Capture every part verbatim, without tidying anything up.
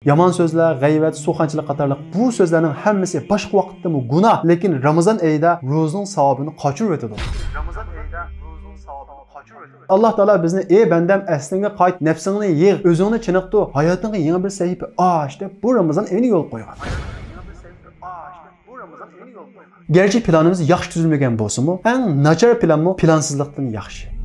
يامان سۆزلەر، غەيۋەت، سۇخەنچىلىك قاتارلىق بۇ سۆزلەرنىڭ ھەممىسى باشقا ۋاقىتتىمۇ گۇناھ، لېكىن رامىزان ئېيىدا روزىنىڭ ساۋابىنى قاچۇرۇۋېتىدۇ. رامىزان ئېيىدا روزىنىڭ ساۋابىنى قاچۇرۇۋېتىدۇ. ئاللاھ تائالا بىزنى، ئى بەندەم، ئەسلىڭگە قايت، نەپسىڭنى يىغ، ئۆزۈڭنى چېنىقتۇر، ھاياتىڭغا يېڭى بىر سەھىپە ئاچ، دەپ بۇ رامىزان ئېيىنى يولغا قويغان. گەرچە پىلانىمىز ياخشى تۈزۈلمىگەن بولسىمۇ، ئەڭ ناچار پىلانمۇ پىلانسىزلىقتىن ياخشى.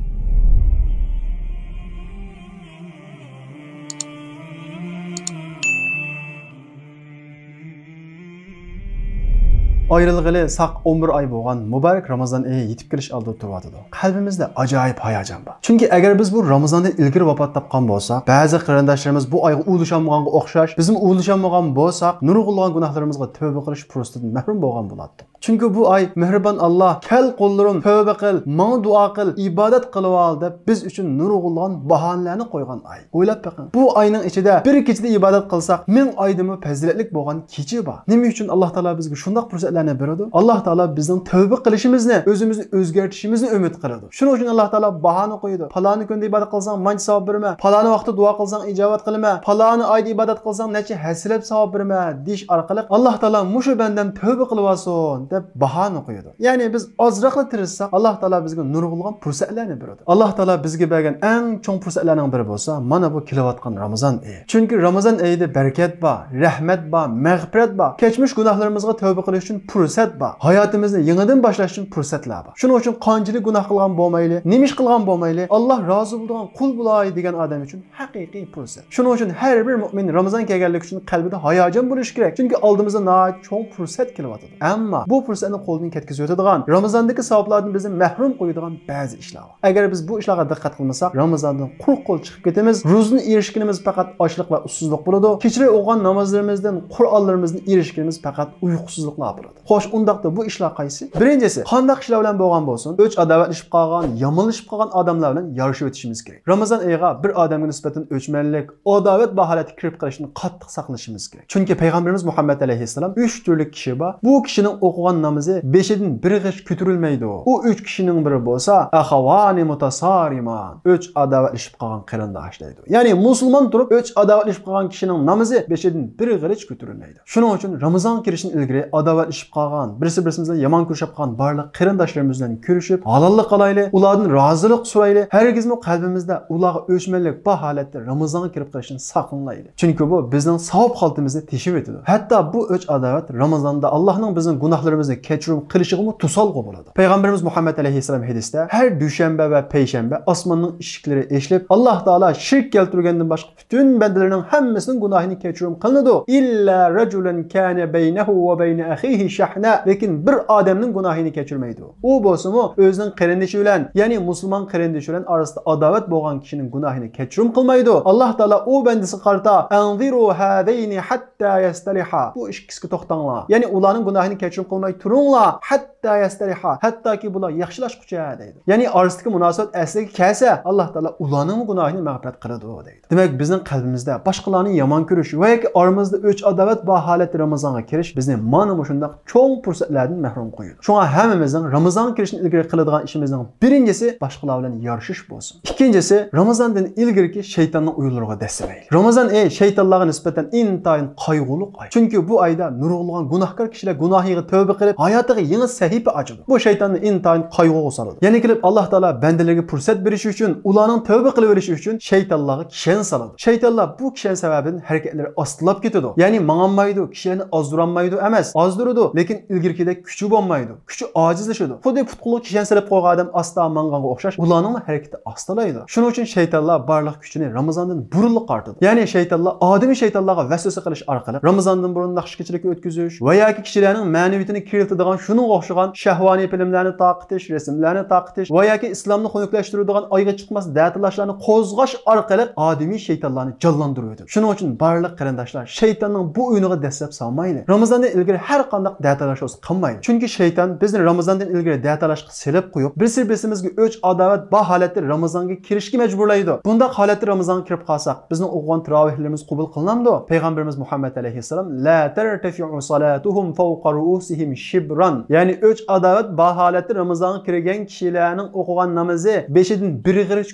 ئايرىلغىلى ساق ئون بىر ئاي بولغان مۇبارەك رامىزان ئېيى يېتىپ كېلىش ئالدىدا تۇرۇۋاتىدۇ. قەلبىمىزدە ئاجايىپ ھاياجان بار. چۈنكى ئەگەر بىز بۇ رامىزاندىن ئىلگىرى ۋاپات تاپقان بولساق، بەزى قېرىنداشلىرىمىز بۇ ئايغا ئۇلىشالمىغانغا ئوخشاش، بىزمۇ ئۇلىشالمىغان بولساق، نۇرغۇنلىغان گۇناھلىرىمىزغا تەۋبە قىلىش پۇرسىتىدىن مەھرۇم بولغان بولاتتۇق. چۈنكى بۇ ئاي مېھرىبان ئاللاھ، «كەل قۇللىرىم، تەۋبە قىل، ماڭا دۇئا قىل، ئىبادەت قىلىۋال» دەپ بىز ئۈچۈن نۇرغۇنلىغان باھانىلەرنى قويغان ئاي. ئويلاپ بېقىڭ، بۇ ئاينىڭ ئىچىدە بىر كېچىدە ئىبادەت قىلساق، مىڭ ئايدىنمۇ پەزىلەتلىك بولغان كېچە بار. نېمە ئۈچۈن ئاللاھ تائالا بىزگە شۇنداق پۇرسەتلەرنى بېرىدۇ؟ ئاللاھ تائالا بىزنىڭ تەۋبە قىلىشىمىزنى، ئۆزىمىزنى ئۆزگەرتىشىمىزنى ئۈمىد قىلىدۇ. شۇنىڭ ئۈچۈن ئاللاھ تائالا باھانى قويىدۇ. «پالانى كۈندە ئىبادەت قىلساڭ مانچە ساۋاب بېرىمەن، پالانى ۋاقىتتا دۇئا قىلساڭ ئىجابەت قىلىمەن، پالانى ئايدا ئىبادەت قىلساڭ نەچچە ھەسسىلەپ ساۋاب بېرىمەن» دېيىش ئارقىلىق، «ئاللاھ تائالا مۇشۇ بەندەم تەۋبە قىلىۋالسۇن» دەپ باھانى قويىدۇ. يەنى بىز ئازراقلا تىرىشساق، ئاللاھ تائالا بىزگە نۇرغۇنلىغان پۇرسەتلەرنى بېرىدۇ. ئاللاھ تائالا بىزگە بەرگەن ئەڭ چوڭ پۇرسەتلەرنىڭ بىرى بولسا، مانا بۇ كېلىۋاتقان رامىزان ئېيى. چۈنكى رامىزان ئېيىدا بەرىكەت بار، رەھمەت بار، مەغپىرەت بار. كەچمىش گۇناھلىرىمىزغا تەۋبە قىلىش ئۈچۈن پۇرسەت بار. ھاياتىمىزنى يېڭىدىن باشلاش ئۈچۈن پۇرسەتلەر بار. شۇنىڭ ئۈچۈن قانچىلىك گۇناھ قىلغان بولمايلى، نېمە ئىش قىلغان بولمايلى، ئاللاھ رازى بولىدىغان قۇل بولاي دېگەن ئادەم ئۈچۈن ھەقىقىي پۇرسەت. شۇنىڭ ئۈچۈن ھەر بىر مۆمىن رامىزان كەلگەنلىكى ئۈچۈن قەلبىدە ھاياجان بولۇشى كېرەك. چۈنكى ئالدىمىزدا ناھايىتى چوڭ پۇرسەت كېلىۋاتىدۇ. ئەمما بۇ پۇرسەتنى قولدىن كەتكۈزۈۋېتىدىغان، رامىزاندىكى ساۋابلاردىن بىزنى مەھرۇم قويىدىغان بەزى ئىشلار بار. ئەگەر بىز بۇ ئىشلارغا دىققەت قىلمىساق، رامىزاندىن قۇرۇق قول چىقىپ كېتىمىز. روزىدىن ئېرىشكىنىمىز پەقەت ئاچلىق ۋە ئۇسسۇزلۇق بولىدۇ. كېچىلىرى ئوقۇغان نامازلىرىمىزدىن، قۇرئانلىرىمىزدىن ئېرىشكىنىمىز پەقەت ئۇيقۇسىزلىقلار بولىدۇ. خوش، ئۇنداقتا بۇ ئىشلار قايسى؟ بىرىنچىسى، قانداق ئىشلار بىلەن بولغان بولسۇن، ئۆچ-ئاداۋەتلىشىپ قالغان، يامانلىشىپ قالغان ئادەملەر بىلەن يارىشىۋېتىشىمىز كېرەك. رامىزان ئېيىغا بىر ئادەمگە نىسبەتەن ئۆچمەنلىك، ئاداۋەت بار ھالەتتە كىرىپ قېلىشتىن قاتتىق ساقلىنىشىمىز كېرەك. چۈنكى پەيغەمبىرىمىز مۇھەممەد ئەلەيھىسسالام، ئۈچ تۈرلۈك كىشى بار. بۇ كىشىنىڭ ئوقۇغان نامىزى بېشىدىن بىر غېچ كۆتۈرۈلمەيدۇ. ئۇ ئۈچ كىشىنىڭ بىرى بولسا، «ئەخەۋانى مۇتەسارىمان»، ئۆچ-ئاداۋەتلىشىپ قالغان قېرىنداش دەيدۇ. يەنى مۇسۇلمان تۇرۇپ ئۆچ-ئاداۋەتلىشىپ قالغان كىشىنىڭ نامىزى بېشىدىن بىر غېچ كۆتۈرۈلمەيدۇ. شۇنىڭ ئۈچۈن رامىزانغا كىرىشتىن ئىلگىرى ئاداۋەتلىشىپ قالغان، بىرسى-بىرسى بىلەن يامان كۆرۈشۈپ قالغان بارلىق قېرىنداشلىرىمىز بىلەن كۆرۈشۈپ، ھالاللىق قىلايلى، ئۇلاردىن رازىلىق سورايلى، ھەرگىزمۇ قەلبىمىزدە ئۇلارغا ئۆچمەنلىك بار ھالەتتە رامىزانغا كىرىپ قېلىشتىن ساقلىنايلى. چۈنكى بۇ بىزنىڭ ساۋاب خالتىمىزنى تېشىۋېتىدۇ. ھەتتا بۇ ئۆچ-ئاداۋەت رامىزاندا ئاللاھنىڭ بىزنىڭ گۇناھلىرىمىزنى كەچۈرۈم قىلىشىغىمۇ توسالغۇ بولىدۇ. پەيغەمبىرىمىز مۇھەممەد ئەلەيھىسسالام ھەدىستە، ھەر دۈشەنبە ۋە پەيشەنبە ئاسماننىڭ ئىشىكلىرى ئېچىلىپ، ئاللاھ تائالا شىرك كەلتۈرگەندىن باشقا پۈتۈن بەندىلىرىنىڭ ھەممىسىنىڭ گۇناھىنى كەچۈرۈم قىلىنىدۇ. «ئىللا رەجۇلەن كانە بەينەھۇ ۋە بەينە ئەخىھى شەھنا»، لېكىن بىر ئادەمنىڭ گۇناھىنى كەچۈرمەيدۇ. ئۇ بولسىمۇ ئۆزىنىڭ قېرىندىشى بىلەن، يەنى مۇسۇلمان قېرىندىشى بىلەن ئارىسىدا ئاداۋەت بولغان كىشىنىڭ گۇناھىنى كەچۈرۈم قىلمايدۇ. ئاللاھ تائالا ئۇ بەندىسىگە قارىتا، «ئەنزىرۇ ھازەينى ھەتتا يەستەلىھا»، بۇ ئىككىسىگە توختاڭلار. يەنى ئۇلارنىڭ گۇناھىنى كەچۈرۈم قىلماي تۇرۇڭلار. ھەتتا يەستەلىھا، ھەتتاكى بۇلار ياخشىلاشقۇچە دەيدۇ. يەنى ئارىسىدىكى مۇناسىۋەت ئەسلىگە كەلسە، ئاللاھ تائالا ئۇلارنىڭمۇ گۇناھىنى مەغپىرەت قىلىدۇ دەيدۇ. دېمەك، بىزنىڭ قەلبىمىزدە باشقىلارنى يامان كۆرۈش ۋە ياكى ئارىمىزدا ئۆچ-ئاداۋەت بار ھالەتتە رامىزانغا كىرىش بىزنى مانا مۇشۇنداق چوڭ پۇرسەتلەردىن مەھرۇم قويىدۇ. شۇڭا ھەممىمىزنىڭ رامىزانغا كىرىشتىن ئىلگىرى قىلىدىغان ئىشىمىزنىڭ بىرىنچىسى باشقىلار بىلەن يارىشىش بولسۇن. ئىككىنچىسى، رامىزاندىن ئىلگىرىكى شەيتاننىڭ ئويۇنلىرىغا دەسسىمەيلى. رامىزان ئېيى شەيتانلارغا نىسبەتەن ئىنتايىن قايغۇلۇق ئاي. چۈنكى بۇ ئايدا نۇرغۇنلىغان گۇناھكار كىشىلەر گۇناھىغا تەۋبە قىلىپ، ھاياتىغا يېڭى سەھىپە ئاچىدۇ. بۇ شەيتاننى ئىنتايىن قايغۇغا سالىدۇ. يەنە كېلىپ ئاللاھ تائالا بەندىلىرىگە پۇرسەت بېرىش ئۈچۈن، ئۇلارنىڭ تەۋبە قىلىۋېلىشى ئۈچۈن شەيتانلارغا كىشەن سالىدۇ. شەيتانلار بۇ كىشەن سەۋەبىدىن ھەرىكەتلىرى ئاستىلاپ كېتىدۇ. يەنى ماڭالمايدۇ، كىشىلەرنى ئازدۇرالمايدۇ ئەمەس، ئازدۇرىدۇ، لېكىن ئىلگىرىكىدەك كۈچى بولمايدۇ. كۈچى ئاجىزلىشىدۇ. خۇددى پۇت-قولىغا كىشەن سېلىپ قويغان ئادەم ئاستا ماڭغانغا ئوخشاش، ئۇلارنىڭمۇ ھەرىكىتى ئاستىلايدۇ. شۇنىڭ ئۈچۈن شەيتانلار بارلىق كۈچىنى رامىزاندىن بۇرۇنلا قارىتىدۇ. يەنى شەيتانلار ئادىمىي شەيتانلارغا ۋەسۋەسە قىلىش ئارقىلىق رامىزاندىن بۇرۇن ناخشا كېچىلىكى ئۆتكۈزۈش ۋە ياكى كىشىلەرنىڭ مەنىۋىيىتىنى كېرىلتىدىغان شۇنىڭغا ئوخشىغان شەھۋانىي فىلىملەرنى تارقىتىش، رەسىملەرنى تارقىتىش ۋە ياكى ئىسلامنى خۇنۈكلەشتۈرىدىغان ئايغا چىقماس دەتالاشلارنى قوزغاش ئارقىلىق ئادىمىي شەيتانلارنى جانلاندۇرۇۋېتىدۇ. شۇنىڭ ئۈچۈن بارلىق قېرىنداشلار، شەيتاننىڭ بۇ ئويۇنىغا دەسسەپ سالمايلى. رامىزاندىن ئىلگىرى ھەر قانداق دەتالاش بولسا قىلمايلى. چۈنكى شەيتان بىزنى رامىزاندىن ئىلگىرى دەتالاشقا سېلىپ قويۇپ، بىرسى-بىرسىمىزگە ئۆچ-ئاداۋەت بار ھالەتتە رامىزانغا كىرىشكە مەجبۇرلايدۇ. بۇنداق ھالەتتە رامىزانغا كىرىپ قالساق، بىزنىڭ ئوقۇغان تاراۋىھلىرىمىز قوبۇل قىلىنامدۇ؟ پەيغەمبىرىمىز مۇھەممەد ئەلەيھىسسالام، «لا ترتفع صلاتهم فوق رؤوسهم شبرا»، يەنى ئاداۋەت بار ھالەتتە رامىزانغا كىرگەن كىشىلەرنىڭ ئوقۇغان نامىزى بېشىدىن بىر غېرىچ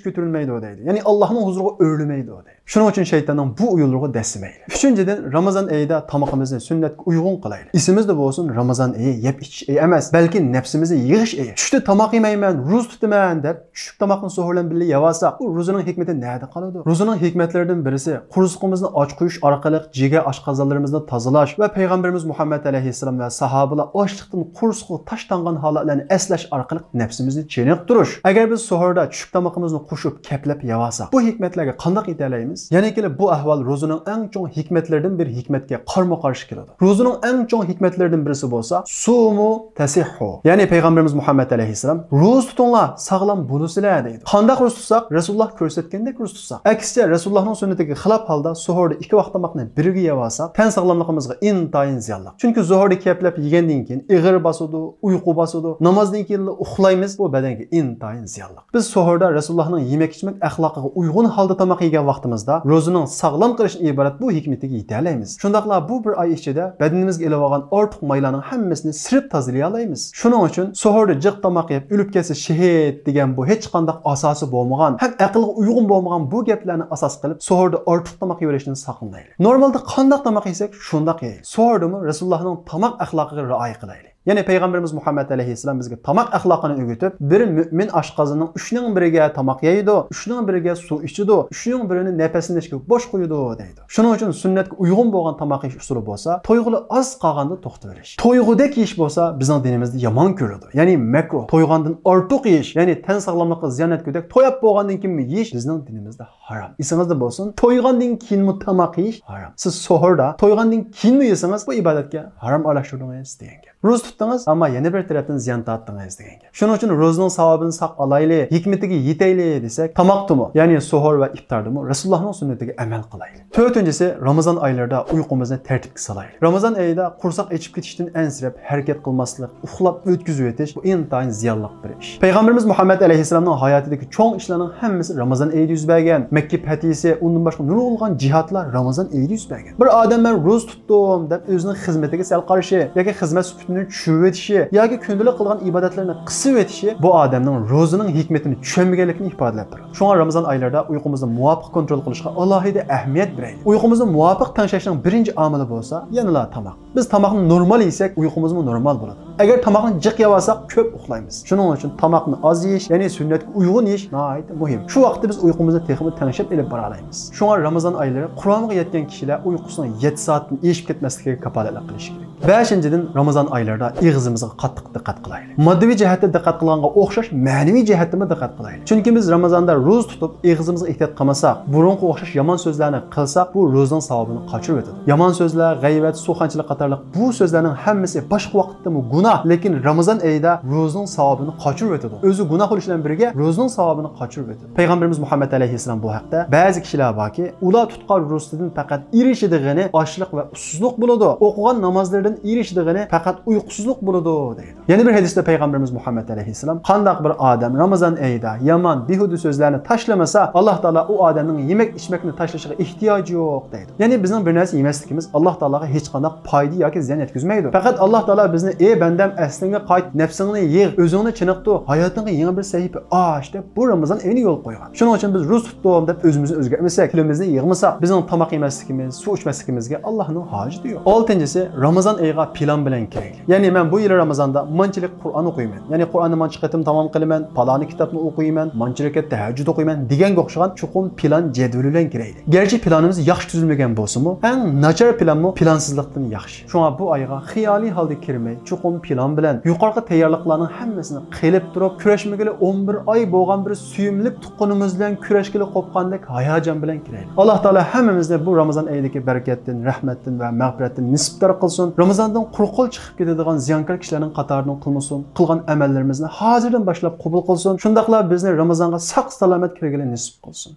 كۆتۈرۈلمەيدۇ دەيدۇ. يەنى ئاللاھنىڭ ھۇزۇرىغا ئۆرلىمەيدۇ دەيدۇ. شۇنىڭ ئۈچۈن شەيتاننىڭ بۇ ئويۇنلىرىغا دەسسىمەيلى. ئۈچىنچىدىن، رامىزان ئېيىدا تامىقىمىزنى سۈننەتكە ئۇيغۇن قىلايلى. ئېسىمىزدە بولسۇن، رامىزان ئېيى يەپ ئىچىش ئېيى ئەمەس، بەلكى نەپسىمىزنى يىغىش ئېيى. چۈشتە تاماق يېمەيمەن، روزا تۇتىمەن دەپ، چۈشلۈك تاماقنى سوھۇر بىلەن بىللە يەۋالساق، بۇ روزىنىڭ ھېكمىتى نەدە قالىدۇ؟ روزىنىڭ ھېكمەتلىرىدىن بىرسى، قورسىقىمىزنى ئاچ قويۇش ئارقىلىق جىگەر ئاشقازانلىرىمىزنى تازىلاش ۋە پەيغەمبىرىمىز مۇھەممەد ئەلەيھىسسالام ۋە ساھابىلار ئاچلىقتىن قورسىقىغا تاش تاڭغان ھالەتلەرنى ئېسلەش ئارقىلىق نەپسىمىزنى چېنىقتۇرۇش. ئەگەر بىز سوھۇردا چۈشلۈك تامىقىمىزنى قوشۇپ، كەپلەپ يەۋالساق، بۇ ھېكمەتلەرگە قانداق يېتەلەيمىز؟ يەنە كېلىپ بۇ ئەھۋال روزىنىڭ ئەڭ چوڭ ھېكمەتلىرىدىن بىر ھېكمەتكە قارمۇ قارشى كېلىدۇ. روزىنىڭ ئەڭ چوڭ ھېكمەتلىرىدىن بىرسى بولسا، سۇمۇ تەسىھھۇ. يەنى پەيغەمبىرىمىز مۇھەممەد ئەلەيھىسسالام، روزا تۇتۇڭلار، ساغلام بولىسىلەر دەيدۇ. قانداق روزا تۇتساق؟ رەسۇلۇللاھ كۆرسەتكەندەك روزا تۇتساق. ئەكسىچە، رەسۇلۇللاھنىڭ سۈننىتىگە خىلاپ ھالدا سوھۇردا ئىككى ۋاق تاماقنى بىرگە يەۋالساق، تەن ساغلاملىقىمىزغا ئىنتايىن زىيانلىق. چۈنكى زوھۇردا كەپلەپ يېگەندىن كېيىن ئېغىر باسىدۇ، ئۇيقۇ باسىدۇ، نامازدىن كېيىنلا ئۇخلايمىز، بۇ بەدەنگە ئىنتايىن زىيانلىق. بىز سوھۇردا رەسۇلۇللاھنىڭ يېمەك-ئىچمەك ئەخلاقىغا ئۇيغۇن ھالدا تاماق يېگەن ۋاقتىمىزدا، روزىنىڭ ساغلام قىلىشتىن ئىبارەت بۇ ھېكمىتىگە يېتەلەيمىز. شۇنداقلا بۇ بىر ئاي ئىچىدە بەدىنىمىزگە ئېلىۋالغان ئارتۇق مايلارنىڭ ھەممىسىنى سىرىپ تازىلىيالايمىز. شۇنىڭ ئۈچۈن سوھۇردا جىق تاماق يەپ ئۆلۈپ كەتسە شېھىت دېگەن بۇ ھېچقانداق ئاساسى بولمىغان ھەم ئەقىلگە ئۇيغۇن بولمىغان بۇ گەپلەرنى ئاساس قىلىپ، سوھۇردا ئارتۇق تاماق يېۋېلىشتىن ساقلىنايلى. نورمالدا قانداق تاماق يېسەك، شۇنداق يەيلى. سوھۇردىمۇ رەسۇلۇللاھنىڭ تاماق ئەخلاقىغا رىئايە قىلايلى. يەنى پەيغەمبىرىمىز مۇھەممەد ئەلەيھىسسالام بىزگە تاماق ئەخلاقىنى ئۆگىتىپ، بىر مۆمىن ئاشقازىنىنىڭ ئۈچنىڭ بىرىگە تاماق يەيدۇ، ئۈچنىڭ بىرىگە سۇ ئىچىدۇ، ئۈچنىڭ بىرىنى نەپەسلىنىشكە بوش قويىدۇ دەيدۇ. شۇنىڭ ئۈچۈن سۈننەتكە ئۇيغۇن بولغان تاماق يېيىش ئۇسۇلى بولسا، تويغىلى ئاز قالغاندا توختىۋېلىش. تويغۇدەك يېيىش بولسا بىزنىڭ دىنىمىزدا يامان كۆرۈلىدۇ. يەنى مەكرۇھ. تويغاندىن ئارتۇق يېيىش، يەنى تەن ساغلاملىققا زىيان يەتكۈدەك، توياپ بولغاندىن كېيىنمۇ يېيىش بىزنىڭ دىنىمىزدا ھارام. ئېسىڭىزدە بولسۇن، تويغاندىن كېيىنمۇ تاماق يېيىش ھارام. سىز سوھۇردا تويغاندىن كېيىنمۇ يېسىڭىز، بۇ ئىبادەتكە ھارام ئارىلاشتۇردىڭىز دېگەن گەپ. روزا تۇتتىڭىز، ئەمما يەنە بىر تەرەپتىن زىيان تارتتىڭىز دېگەن گەپ. شۇنىڭ ئۈچۈن روزىنىڭ ساۋابىنى ساق ئالايلى، ھېكمىتىگە يېتەيلى دېسەك، تاماقتىمۇ، يەنى سوھۇر ۋە ئىپتاردىمۇ رەسۇلۇللاھنىڭ سۈننىتىگە ئەمەل قىلايلى. تۆتىنچىسى، رامىزان ئايلىرىدا ئۇيقۇمىزنى تەرتىپكە سالايلى. رامىزان ئېيىدا قورساق ئېچىپ كېتىشتىن ئەنسىرەپ، ھەرىكەت قىلماسلىق، ئۇخلاپ ئۆتكۈزۈۋېتىش، بۇ ئىنتايىن زىيانلىق بىر ئىش. پەيغەمبىرىمىز مۇھەممەد ئەلەيھىسسالامنىڭ ھاياتىدىكى چوڭ ئىشلارنىڭ ھەممىسى رامىزان ئېيىدا يۈز بەرگەن. مەككە پەتھىسى، ئۇندىن باشقا نۇرغۇنلىغان جىھادلار رامىزان ئېيىدا يۈز بەرگەن. بىر ئادەم مەن روزا تۇتتۇم دەپ ئۆزىنىڭ خىزمىتىگە سەل قارىشى ياكى خىزمەت سۈپىتىنى چۈشۈرۈۋېتىشى ياكى كۈندىلىك قىلغان ئىبادەتلىرىنى قىسىۋېتىشى بۇ ئادەمنىڭ روزىنىڭ ھېكمىتىنى چۈشەنمىگەنلىكىنى ئىپادىلەپ تۇرىدۇ. شۇڭا رامىزان ئايلىرىدا ئۇيقۇمىزنى مۇۋاپىق كونترول قىلىشقا ئالاھىدە ئەھمىيەت بېرەيلى. ئۇيقۇمىزنى مۇۋاپىق تەڭشەشنىڭ بىرىنچى ئامىلى بولسا يەنىلا تاماق. بىز تاماقنى نورمال يېسەك، ئۇيقۇمىزمۇ نورمال بولىدۇ. ئەگەر تاماقنى جىق يەۋالساق، كۆپ ئۇخلايمىز. شۇنىڭ ئۈچۈن تاماقنى ئاز يېيىش، يەنى سۈننەتكە ئۇيغۇن يېيىش ناھايىتى مۇھىم. شۇ ۋاقىتتا بىز ئۇيقۇمىزنى تېخىمۇ تەڭشەپ ئېلىپ بارالايمىز. شۇڭا رامىزان ئايلىرى قۇرامىغا يەتكەن كىشىلەر ئۇيقۇسىنىڭ يەتتە سائەتتىن ئېشىپ كەتمەسلىكىگە كاپالەتلىك قىلىشى كېرەك. بەشىنچىدىن، رامىزان ئايلىرىدا ئېغىزىمىزغا قاتتىق دىققەت قىلايلى. ماددىي جەھەتتە دىققەت قىلغانغا ئوخشاش مەنىۋى جەھەتتىمۇ دىققەت قىلايلى. چۈنكى بىز رامىزاندا روزا تۇتۇپ، ئېغىزىمىزغا ئېھتىيات قىلمىساق، بۇرۇنقى ئوخشاش يامان سۆزلەرنى قىلساق، بۇ روزىنىڭ ساۋابىنى قاچۇرۇۋېتىدۇ. يامان سۆزلەر، غەيۋەت، سۇخەنچىلىك قاتارلىق بۇ سۆزلەرنىڭ ھەممىسى باشقا ۋاقىتتىمۇ گۇناھ، لېكىن رامىزان ئېيىدا روزىنىڭ ساۋابىنى قاچۇرۇۋېتىدۇ. ئۆزى گۇناھ بولۇش بىلەن بىرگە روزىنىڭ ساۋابىنى قاچۇرۇۋېتىدۇ. پەيغەمبىرىمىز مۇھەممەد ئەلەيھىسسالام بۇ ھەقتە، بەزى كىشىلەر باركى، ئۇلار تۇتقان روزىسىدىن پەقەت ئېرىشىدىغىنى ئاچلىق ۋە ئۇسسۇزلۇق بولىدۇ، ئوقۇغان نامازلىرىدىن ئېرىشىدىغىنى پەقەت ئۇيقۇسىزلىق بولىدۇ دەيدۇ. يەنە بىر ھەدىستە پەيغەمبىرىمىز مۇھەممەد ئەلەيھىسسالام، قانداق بىر ئادەم رامىزان ئېيىدا يامان، بىھۇدە سۆزلەرنى تاشلىمىسا، ئاللاھ تائالا ئۇ ئادەمنىڭ يېمەك ئىچمەكنى تاشلىشىغا ئېھتىياجى يوق دەيدۇ. يەنى بىزنىڭ بىر نەرسە يېمەسلىكىمىز ئاللاھ تائالاغا ھېچقانداق پايدا ياكى زىيان يەتكۈزمەيدۇ. پەقەت ئاللاھ تائالا بىزنى، ئى بەندەم، ئەسلىڭگە قايت، نەپسىڭنى يىغ، ئۆزۈڭنى چېنىقتۇر، ھاياتىڭغا يېڭى بىر سەھىپە ئاچ دەپ بۇ رامىزان ئېيىنى يولغا قويغان. شۇنىڭ ئۈچۈن بىز روزا تۇتتۇم دەپ ئۆزىمىزنى ئۆزگەرتمىسەك، تىلىمىزنى يىغمىساق، بىزنىڭ تاماق يېمەسلىكىمىز، سۇ ئىچمەسلىكىمىزگە ئاللاھنىڭ ھاجىتى يوق. ئالتىنچىسى، رامىزان ئېيىغا پىلان بىلەن كىرەيلى. يەنى مەن بۇ يىل رامىزاندا مانچىلىك قۇرئان ئوقۇيمەن، يەنى قۇرئاننى مانچە قېتىم تامام قىلىمەن، پالانى كىتابنى ئوقۇيمەن، مانچىلىك رەكەت تەھەججۇد ئوقۇيمەن دېگەنگە ئوخشىغان چوقۇم پىلان جەدۋىلى بىلەن كىرەيلى. گەرچە پىلانىمىز ياخشى تۈزۈلمىگەن بولسىمۇ، ئەڭ ناچار پىلانمۇ پىلانسىزلىقتىن ياخشى. شۇڭا بۇ ئايغا خىيالىي ھالدا كىرمەي، چوقۇم پىلان بىلەن يۇقىرىقى تەييارلىقلارنىڭ ھەممىسىنى قىلىپ تۇرۇپ، كۆرۈشمىگىلى ئون بىر ئاي بولغان بىر سۆيۈملۈك تۇغقىنىمىز بىلەن كۆرۈشكىلى قوپقاندەك ھاياجان بىلەن كىرەيلى. ئاللاھ تائالا ھەممىمىزنى بۇ رامىزان ئېيىدىكى بەرىكەتتىن، رەھمەتتىن ۋە مەغپىرەتتىن نېسىپدار قىلسۇن. رامىزاندىن قۇرۇق قول چىقىپ كېتىدىغان زىيانكار كىشىلەرنىڭ قاتارىدىن قىلمىسۇن. قىلغان ئەمەللىرىمىزنى ھازىردىن باشلاپ قوبۇل قىلسۇن. شۇنداقلا بىزنى رامىزانغا ساق-سالامەت كىرگىلى نېسىپ قىلسۇن.